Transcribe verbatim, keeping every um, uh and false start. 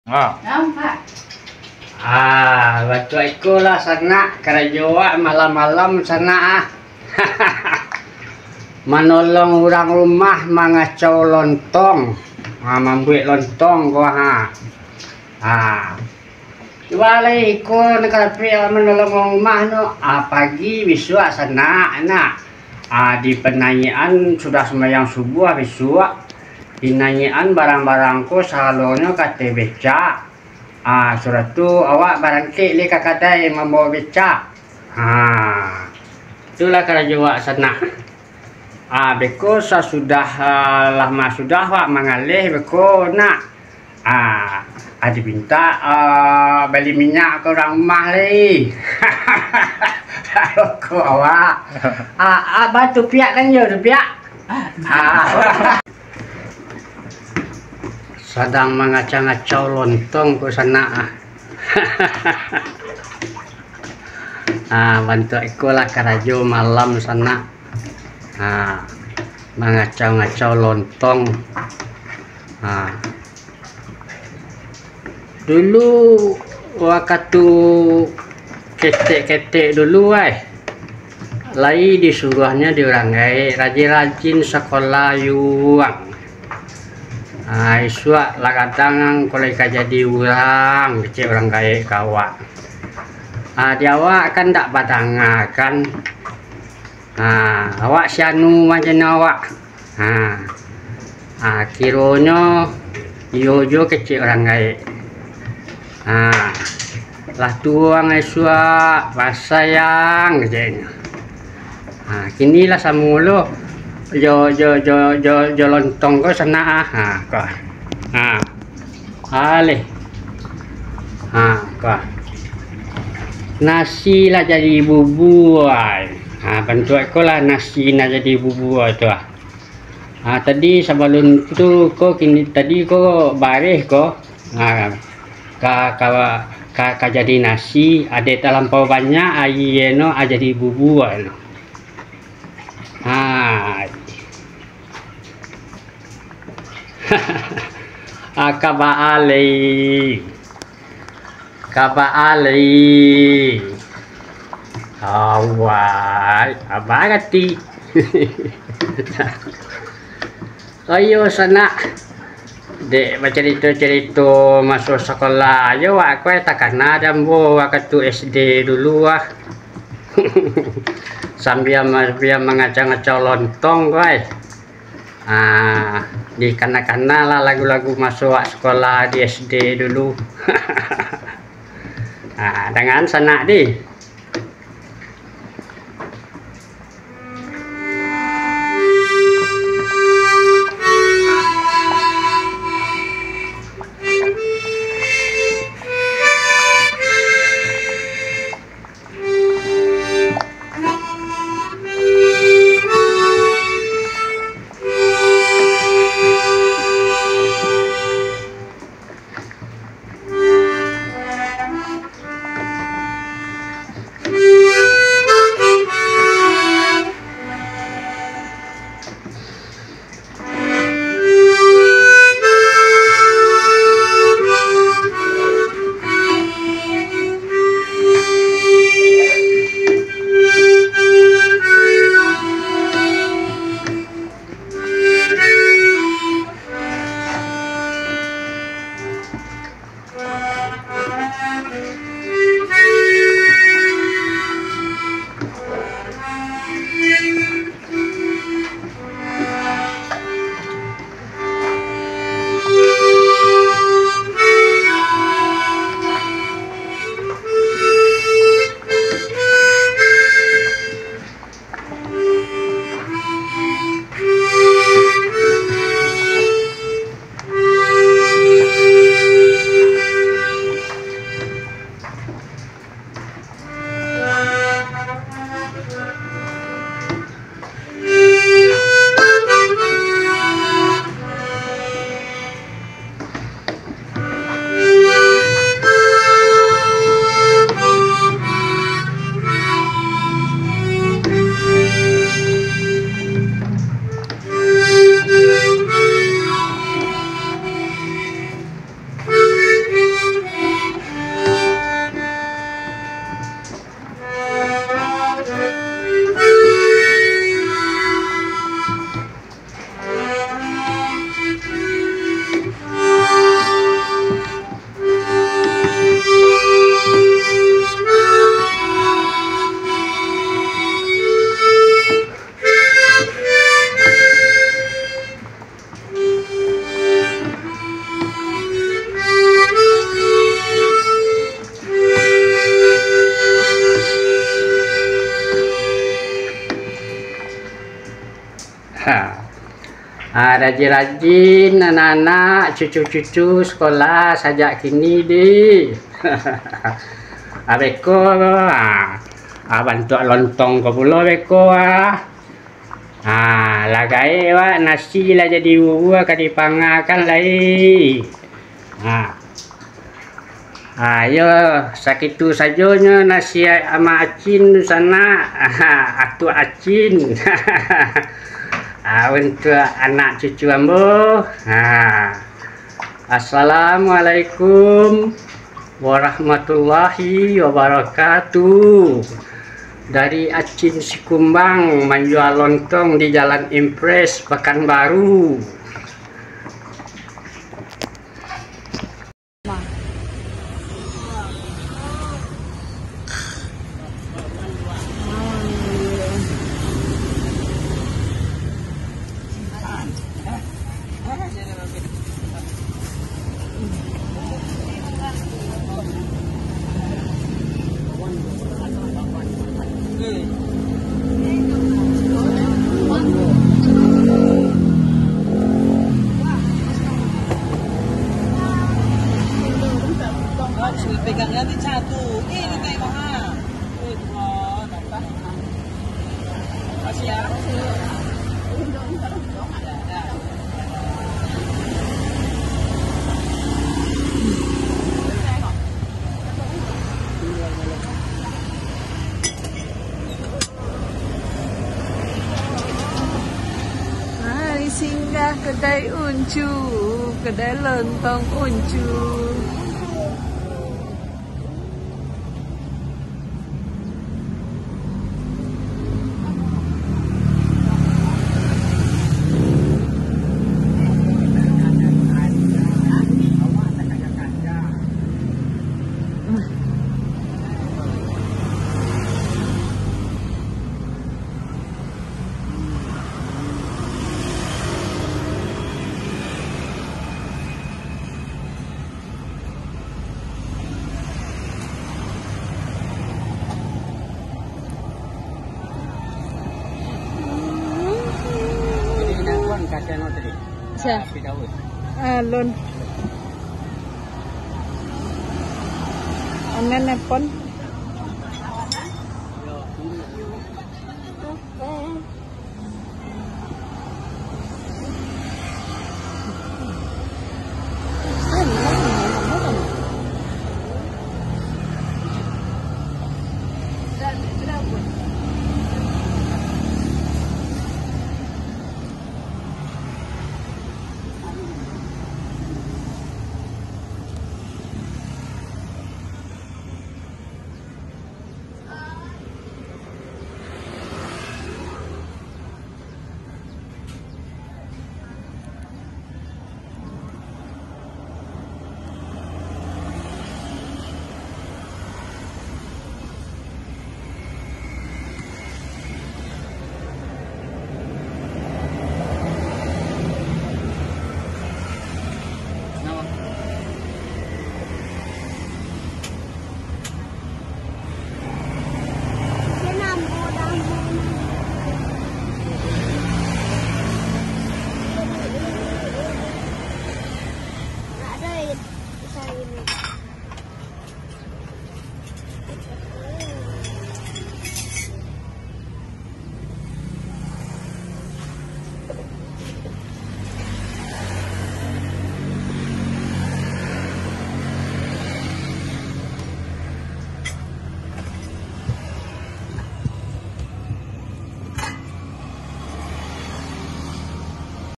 Ha. Nampak. Ah, batuak iko lah sanak, karajo awak malam-malam sanak ah. Manolong urang rumah mangacau lontong. Ha, mambuek lontong ko ha. Ha. Cubo lai iko nan ka dapek awak manolong urang rumah no. Ah, pagi bisuak sanak, nak. Ah, di panaiakan sudah sumbayang subuah bisuak. Di naiakan barang-barang ko sagalonyo ka ateh becak. Ah, sudah tu awak barangkek lai ka kadai mambaok becak. Ha. Itulah karajo awak sanak. Ah, beko sasudah, ah, lah mah sudah awak mangaleh beko nak. Ah, ah, dipintak, ah, bali minyak ka urang rumah lai. Rokok awak. Ah, ah, ba tupiak kan yo, tupiak? Ah. Sadang mangacau-ngacau lontong ko sanak ah. Ah, bantuak iko lah karajo malam sanak. Ah, mangacau-ngacau lontong. Ah. Dulu wakatu ketek-ketek dulu ai, lai disuruahnyo di urang gaek, rajin-rajin sakolah yuang. Ah, isuak lah gadang ko lai ka jadi urang, kecek urang gaek ka awak. Ah, di awak kan dak badanga kan. Ah, awak si anu macam awak. Ha. Ha, kironyo iyo jo kecek urang gaek. Ha. Lah tuo ang isuak, basayang keceknyo. Ha, kini lah samo lo jo, jo, jo, jo, jo lontong ko sanak ah. Ha, ko. Ha. Aleh. Ha, ko. Nasi lah jadi bubua. Ha, bantuak ko lah nasi lah jadi bubua tu ah. Ha, tadi sabalun tu ko kini, tadi ko bareh ko, ha, ka, ka, ka, ka jadi nasi, dek talampau banyak aia no, ha, jadi bubua no. Ha. Aka baa lai. Ka baa lai. Awai, abah gati. Ayo sanak. Dek bacarito-carito maso sakolah, ayo wak ko takana di ambo wakatu S D dulu ah. Sambia ma-, sambia mangacau-ngacau lontong ko ai. Ah, dikana-kana lah lagu-lagu maso wak sakolah di S D dulu. Ah, dangan sanak di. Rajin-rajin anak-anak, cucu-cucu sekolah sajak kini di. Abeko, ah, ah, bantuak lontong ko pulo beko, ah. Ah, lah gaek wak, nasi lah jadi bubua ka dipangakan lai. Ah. Ah, yo, sakitu sajonyo nasihat Amak Acin tu sanak. Atuak Acin. Ah, untuak anak cucu ambo. Ah. Assalamualaikum warahmatullahi wabarakatuh. Dari Acin Sikumbang manjual lontong di Jalan Impres, Pakanbaru. Pegang nanti satu. Eh, ini naik mahal. Eh, dua, nampak. Kasih ya. Mari singgah kedai Uncu, kedai lontong Uncu. Jadi, inang kuan kasihan tadi. Sia? Ah, Firdaus. Ah, Lon. Online nelpon.